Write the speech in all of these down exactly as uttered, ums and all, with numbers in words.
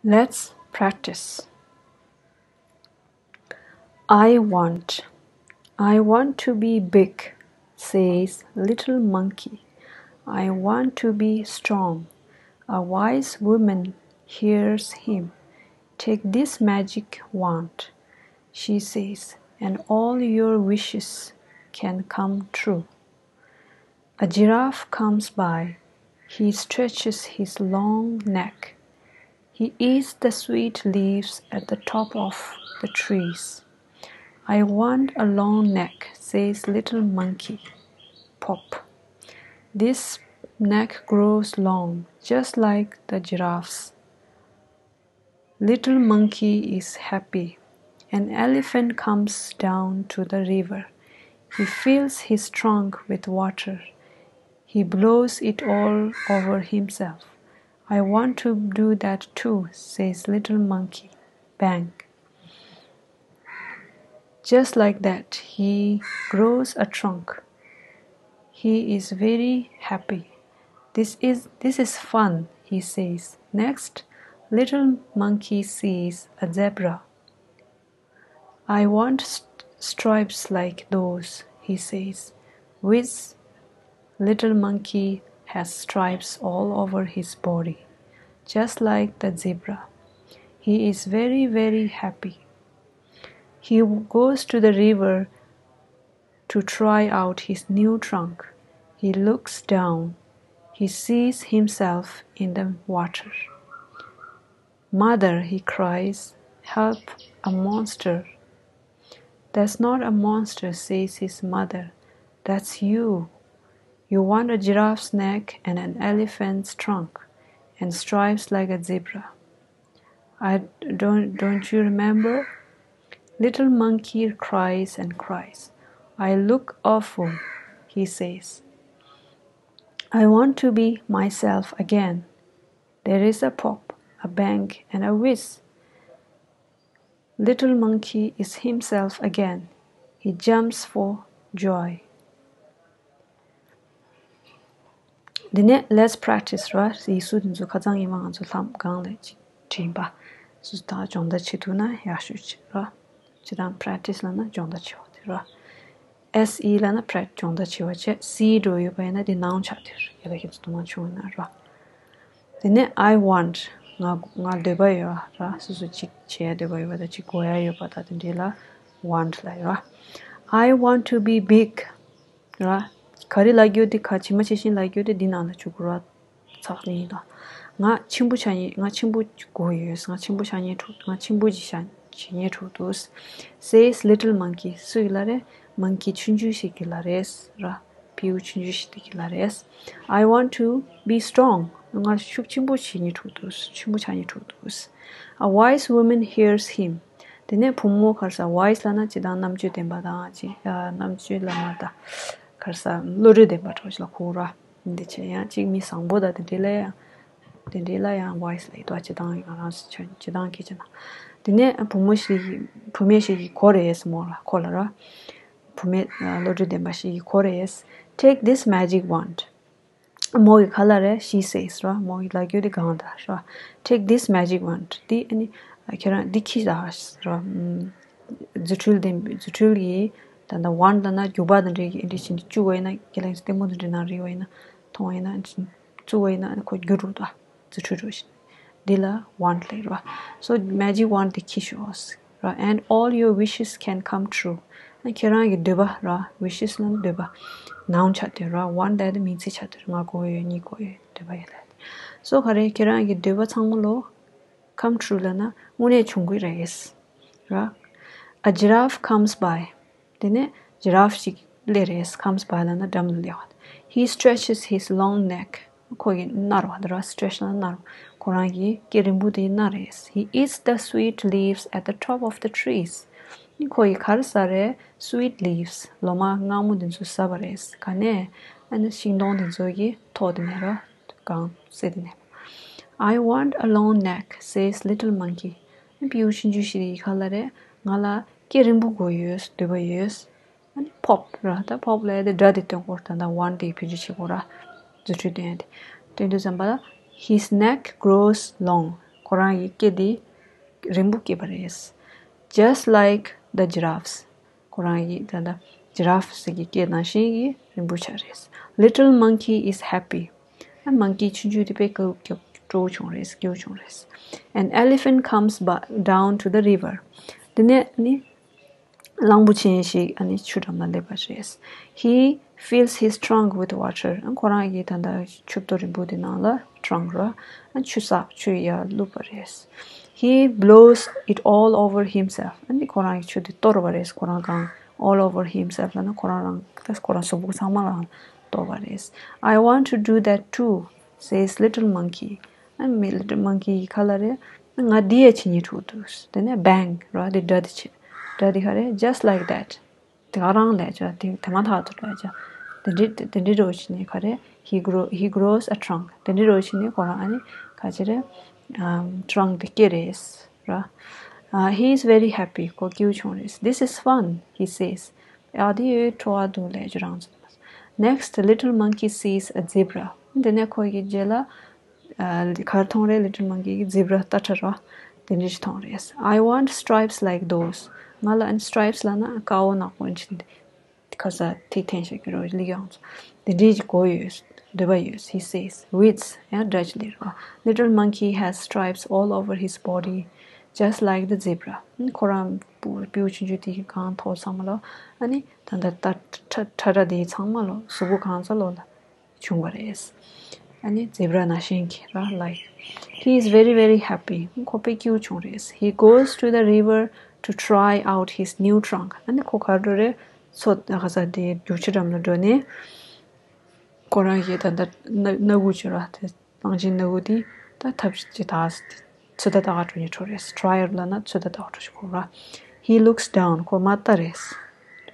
Let's practice. I want, I want to be big, says little monkey. I want to be strong. A wise woman hears him. Take this magic wand, she says, and all your wishes can come true. A giraffe comes by. He stretches his long neck. He eats the sweet leaves at the top of the trees. I want a long neck, says little monkey. Pop. This neck grows long, just like the giraffe's. Little monkey is happy. An elephant comes down to the river. He fills his trunk with water. He blows it all over himself. I want to do that too, says little monkey. Bang. Just like that, he grows a trunk. He is very happy. This is, this is fun, he says. Next, little monkey sees a zebra. I want st- stripes like those, he says. Whiz, little monkey has stripes all over his body, just like the zebra. He is very, very happy. He goes to the river to try out his new trunk. He looks down. He sees himself in the water. Mother, he cries, help, a monster. That's not a monster, says his mother. That's you. You want a giraffe's neck and an elephant's trunk and stripes like a zebra. I don't, don't you remember? Little monkey cries and cries. I look awful, he says. I want to be myself again. There is a pop, a bang, and a whiz. Little monkey is himself again. He jumps for joy. དེ་ནས་let's practice ར། ཡིག་གཟུགས་དེ་ཚོ་ཁ་སང་ཉི་མ་ང་ཚོ་ལྷམ་སྒང་ལ་ཅིག་བྲིས་པ། སུ་ད་སྦྱོང་བརྡར་བྱེད་ཐུབ་ན་ཡག་ཤོས་ཅིག་ར། སྤྱིར་བཏང་practice ལབ་ན་སྦྱོང་བརྡར་བྱེད་པ་དེ་ར། S E ལབ་ན་practice སྦྱོང་བརྡར་བྱེད་པ་བྱས། C འགྲོ་ཡོད་པ་ཡིན་ན་དེ་noun ཆགས་དེ་ར། ཡ་ད་ཁྱེད་ཚོ་དུ་མ་བྱུང་ཡོད་ན་ར། དེ་ནས་I want ང་ང་འདོད་པ་ཡོད་ར། སོ་སོ་ཅིག་བྱེད་ཡ་འདོད་པ་ཡོད་པ་དང་ཅིག་དགོས་ཡ་ཡོད་པ་དང་དེ་འདྲ་ལ་want ལབ་ཡོད་ར། I want to be big ར། ག་རེ་ལབ་རྒྱུ་དེ་ག་ཇི་མ་ཇི་བཞིན་ལབ་རྒྱུ་དེ་འདི་ནང་ལ་བཅུག་དགོས་ར། ཚགས་ནི་ཡིན་ལ། ང་ཆེན་པོ་ཆགས་ཉེ་ང་ཆེན་པོ་དགོས་ཡོད། ང་ཆེན་པོ་ཆགས་ཉེ་འགྲོ་ང་ཆེན་པོ་ཅིག་ཆགས་བྱེད་ཉེ་འགྲོ་འདུག says little monkey སུ་ཡིན་ལ་རེད། མང་ཀི་ཆུང་ཆུང་ཞིག་གིས་ལབ་རེད་ར། སྤྲེའུ་ཆུང་ཆུང་ཞིག་དེ་གིས་ལབ་རེད། I want to be strong ང་ཤུགས་ཆེན་པོ་བྱེད་ཉེ་འགྲོ་འདུག་ཆེན་པོ་ཆགས་ཉེ་འགྲོ་འདུག A wise woman hears him དེ་ནས་བུ་མོ་ག་རེ་ཟེར། wise ལབ་ན་སྤྱིར་བཏང་རྣམ་དཔྱོད་ལྡན་པ་དང་ཅིག་རྣམ་དཔྱོད་ལ་མ་ད་ག་རེ་ཟེར། བློ་གྲོས་ལྡན་པ་འདྲ་བོ་ཞིག་ལ་གོ་ར། འདི་བྱས་ཡང་གཅིག་མི་བཟང་པོ་དང་དེ་འདྲའི་ལ་ཡང་དེ་འདྲའི་ལ་ཡང་wise ལབ་ཡོད་དོ། སྤྱིར་བཏང་ང་རང་ཚོ་སྤྱིར་བཏང་གི་བྱས་ན། དེ་ནས་བུ་མོ་ཞིག་གིས་བུད་མེད་ཞིག་གིས་གོ་རེད་མོ་ལ་ཁོ་ལ་ར། བུད་མེད་བློ་གྲོས་ལྡན་པ་ཞིག་གིས་གོ་རེད། Take this magic wand མོ་གིས་ག་ལབ་རེད། She says ར། མོ་གིས་ལབ་རྒྱུ་དེ་གང་ལྟར་ར། Take this magic wand འདི་ཨ་ནི་ཁྱེད་རང་འདི་ཁྱི་ལ་ར། རྫུ་འཕྲུལ་ལྡན་པའི་རྫུ་འཕྲུལ་གྱིས་ད་ལྟ་wand ལབ་ན་རྒྱུག་པ་དང་འདྲ་གི་འདི་བྱས་ནས་བཅུག་པ་ཡིན་ན་ཁྱེད་རང་ལྟད་མོ་དང་འདྲ་ནང་རིག་པ་ཡིན་ན་མཐོང་བ་ཡིན་ན་བཅུག་པ་ཡིན་ན་ཁོ་རྒྱུག་འགྲོ་འདུག་རྫུ་འཕྲུལ་འགྲོ་བཞིན་འདི་ལ་wand ལབ་ར། So magic wand འདི་ཁྱི་ཤོག་ར། And all your wishes can come true ཁྱེད་རང་གི་འདོད་པ་ར། wishes ལབ་ན་འདོད་པ། noun ཆགས་དེ་ར། wand ལབ་ན་མིང་ཚིག་ཆགས་དེ་ར། ང་དགོས་ཡོད་གཉིས་དགོས་ཡོད་འདོད་པ་ཡོད་ལབ། So ག་རེ་ཁྱེད་རང་གི་འདོད་པ་ཚང་མ་ལོ། come true ལབ་ན་དངོས་གནས་བྱུང་གི་རེད། ར། A giraffe comes by དེ་ནས་giraffe ཞིག་སླེབས་རེད། comes by ལབ་ན་འགྲམ་ལ་སླེབས་པ། He stretches his long neck ཁོ་གིས་ནར་བ་དེ་ར། stretch ལབ་ན་ནར་བ། ཁོ་རང་གི་སྐེ་རིང་པོ་དེ་ནར་རེད། He eats the sweet leaves at the top of the trees ཁོ་གིས་ག་རེ་ཟ་རེད། sweet leaves ལོ་མ་མངར་མོ་དེ་ཚོ་ཟ་བ་རེད། ག་ནས། ཨ་ནི་ཤིང་སྡོང་དེ་ཚོ་གི་ཐོག་དེ་ནས་ར། གང་སེ་དེ་ནས། I want a long neck, says little monkey སྤྲེའུ་ཆུང་ཆུང་ཞིག་གིས་ག་ལབ་རེད། ང་ལ་སྐེ་རིང་པོ་དགོས་ཡོད། འདོད་པ་ཡོད། ཨ་ནི་pop ར། ད་pop ལབ་ཡ་དེ་སྒྲ་དེ་སྟོན་གོ་ར། ད་ད་wand དེ་བེད་སྤྱོད་བྱེད་གོ་ར། རྫུ་འཕྲུལ་སྟོན་ཡ་དེ། སྟོན་དུས་ཙམ་པ་ལ། His neck grows long ཁོ་རང་གི་སྐེ་དེ་རིང་པོ་སྐྱེས་པ་རེད། Just like the giraffes. ཁོ་རང་གི་ད་ལྟ་ཇི་ར་ཧྥ་ཟེར་གྱི་སྐད་ནང་བཞིན་གྱི་རིང་པོ་ཆགས་རེད། Little monkey is happy. ཨ་མང་ཀི་ཆུང་ཆུང་དེ་དཔེ་སྐྱིད་སྐྱིད་སྤྲོ་བོ་བྱུང་རེད། སྐྱིད་པོ་བྱུང་རེད། An elephant comes ba- down to the river. དེ་ནས་ནི་གླང་པོ་ཆེན་ཞིག་ཨ་ནི་ཆུ་འགྲམ་ལ་སླེབས་པ་རེད། He fills his trunk with water. ཨ་ཁོ་རང་གི་ད་ལྟ་ཆུ་ཐོག་རིང་པོ་དེ་ནང་ལ་ཊྲང་ར་ཨ་ཆུ་བསགས་ཆུ་ཡར་བླུགས་པ་རེད། He blows it all over himself. ཨ་ནི་ཁོ་རང་གི་ཆུ་དེ་གཏོར་བ་རེད། ཁོ་རང་གང་all over himself ལབ་ན་ཁོ་རང་རང་ད་ཁོ་རང་གཟུགས་པོ་ཚང་མ་ལ་གཏོར་བ་རེད། I want to do that too, says little monkey. ཨ་མི་little monkey གི་ཁ་ལ་རེད། ང་འདི་ཡ་བྱེད་སྙིང་འདོད་འདུག་དེ་ནས་bang ར་དེ་སྒྲ་དེ་བྱེད། སྒྲ་དེ་ག་རེད། Just like that. དེ་ག་རང་ལས་བྱ་དེ་དེ་མ་ཐག་ཏུ་ལས་བྱ། དེ་འདྲི་དེ་འདྲི་རོ་བྱེད་ནི་ག་རེད། He grow he grows a trunk. དེ་འདྲི་རོ་བྱེད་ནི་ཁོ་རང་ཨ་ནི་ག་ཅི་རེད། ཨམ་ཊྲང་དེ་སྐྱེ་རེད་ར། Uh, he is very happy. ཁོ་སྐྱིད་པོ་བྱུང་རེད། This is fun, he says. ཨ་དེ་ཡོད་སྤྲོ་བ་འདུག་ལས་བྱ་རང་ཚོ། Next, little monkey sees a zebra. དེ་ནས་ཁོ་གི་རྗེས་ལ་ཨ་གར་མཐོང་རེད། Little monkey གི་ཛི་བྷ་ར་རྟ་ཁྲ་ར་དེ་འདྲ་ཞིག་མཐོང་རེད། I want stripes like those. ང་ལ་ཨན་སི་ཊྲའིབ་སི་ལབ་ན་དཀར་པོ་ནག་པོ་འདི་ཁ་ས་ཐིག་འཐེན་བྱེད་ཀྱི་རོ་ལིག་ཡོང་ཚོ་དེ་འདྲའི་གོ་ཡོད། འདོད་པ་ཡོད། He says, with ཡང་སྒྲ་ཅི་ལེར་བ། Little monkey has stripes all over his body, just like the zebra. ཁོ་རང་སྤུ་སྤུ་ཆུང་ཆུང་དེ་གང་ཐོག་ཚང་མ་ལོ་ཨ་ནི་ད་ལྟ་ཁྲ་ཁྲ་ཁྲ་དེ་ཚང་མ་ལོ་གཟུགས་པོ་གང་ཚ་ལོ་ལ། བྱུང་བ་རེད། ཨ་ནི་ཛི་བྷ་ར་ནང་བཞིན་གྱི་ར་like. He is very very happy. ཁོ་དཔེ་སྐྱིད་པོ་བྱུང་རེད། He goes to the river to try out his new trunk. ཨ་ནི་ཁོ་གར་འགྲོ་རེད། མཚོ་ག་ས་དེ་རྒྱུག་ཆུ་འགྲམ་ལ་འགྲོ་ནས་ཁོ་རང་གི་ད་ལྟ་སྣ་སྣ་ཁུག་ཅིག་ར་དེ་གླང་ཆེན་སྣ་ཁུག་དེ་ད་ཐབས་ཅིག་དག་ཚོད་ལྟ་ལྟ་ག་འགྲོ་ནས་འགྲོ་རེད། Try out ལབ་ན་ཚོད་ལྟ་ལྟ་ག་འགྲོ་ཞིག་གོ་ར། He looks down. ཁོ་མར་ལྟ་རེད།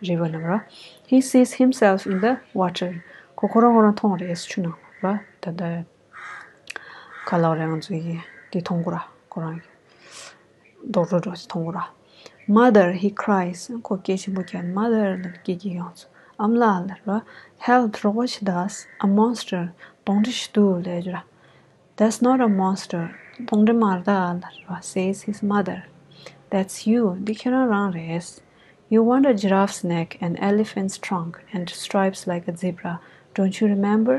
རི་བར་ནང་ར། He sees himself in the water. ཁོ་ཁོ་རང་ཁོ་རང་མཐོང་རེད་ཆུ་ནང་ར། ད་ལྟ་ག་ལབ་རེད། ང་ཚོ་ཡི་འདི་མཐོང་གོ་ར་ཁོ་རང་གི་རྡོག་རྡོག་འགྲོ་ཞིག་མཐོང་གོ་ར། Mother, he cries. ཁོ་སྐད་ཆེན་པོ་བརྒྱབ། Mother ལབ་སྐད་ཀྱིས་ཡོང་ཚོ་ཨ་མ་ལགས་ལབ་ར། Help, རོགས་པ་བྱེད་དང་། A monster, གདོན་འདྲེ་ཞིག་འདུག་ལབ་ར། That's not a monster. གདོན་འདྲེ་མ་རེད་ད་ལབ་ར། Says his mother. That's you. འདི་ཁྱེད་རང་རང་རེད། You want a giraffe's neck, an elephant's trunk, and stripes like a zebra. Don't you remember?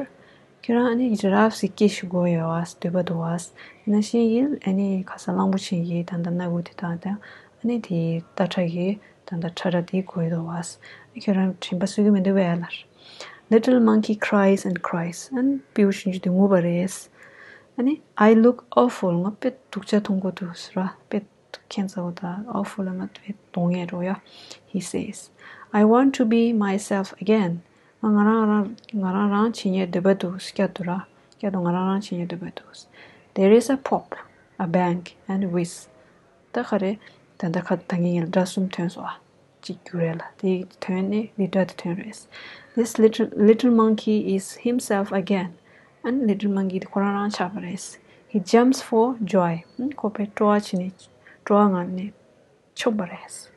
ཁྱེད་རང་ཨ་ནི་ཇི་ར་ཧྥ་སི་སྐད་ཤིག་དགོས་ཡོད་བ། འདོད་པ་འདུག་བ། ཡིན་ན་ཤེས་ཡིན་ཨ་ནི་ཁ་ས་གླང་པོ་ཆེ་ཡི་ད་ལྟ་སྣ་ཁུག་དེ་དང་དང་ཨ་ནི་དེའི་རྟ་ཁྲ་གི་ད་ལྟ་ཁྲ་ར་དེ་དགོས་འདུག་བ། ཁྱེད་རང་དྲན་པ་གསོ་གི་མི་འདུག་བས་ལར། Little monkey cries and cries. ཨ་ནི་སྤྲེའུ་ཆུང་ཆུང་དེ་ངུ་བ་རེད། ཨ་ནི། I look awful. ང་དཔེ་སྡུག་ཅག་མཐོང་གི་འདུག་ཟེར་བ། དཔེ་ཁྱད་མཚར་པོ་དང་awful ལ་ང་དཔེ་གདོང་ངན་རོ་ཡ། He says, I want to be myself again. ང་ང་རང་རང་ང་རང་རང་བྱེད་སྙིང་འདོད་པ་འདུག་སྐྱ་དུ་ར། སྐྱ་དུ་ང་རང་རང་བྱེད་སྙིང་འདོད་པ་འདུག There is a pop, a bang, and whiz. ད་ག་རེ། ད་ད་ག་ད་ངའི་ཡིན་སྒྲ་གསུམ་ཐོན་སོང་ཨ། གཅིག་གྱུར་རེད་ལ་དེ་ཐོན་ནས་འདི་སྒྲ་དེ་ཐོན་རེད། This little little monkey is himself again. ཨ་ནི་little monkey དེ་ཁོ་རང་རང་ཆགས་པ་རེད། He jumps for joy. ཁོ་དཔེ་སྤྲོ་བ་བྱས་ནས་སྤྲོ་བ་ངང་ནས་མཆོངས་པ་རེད།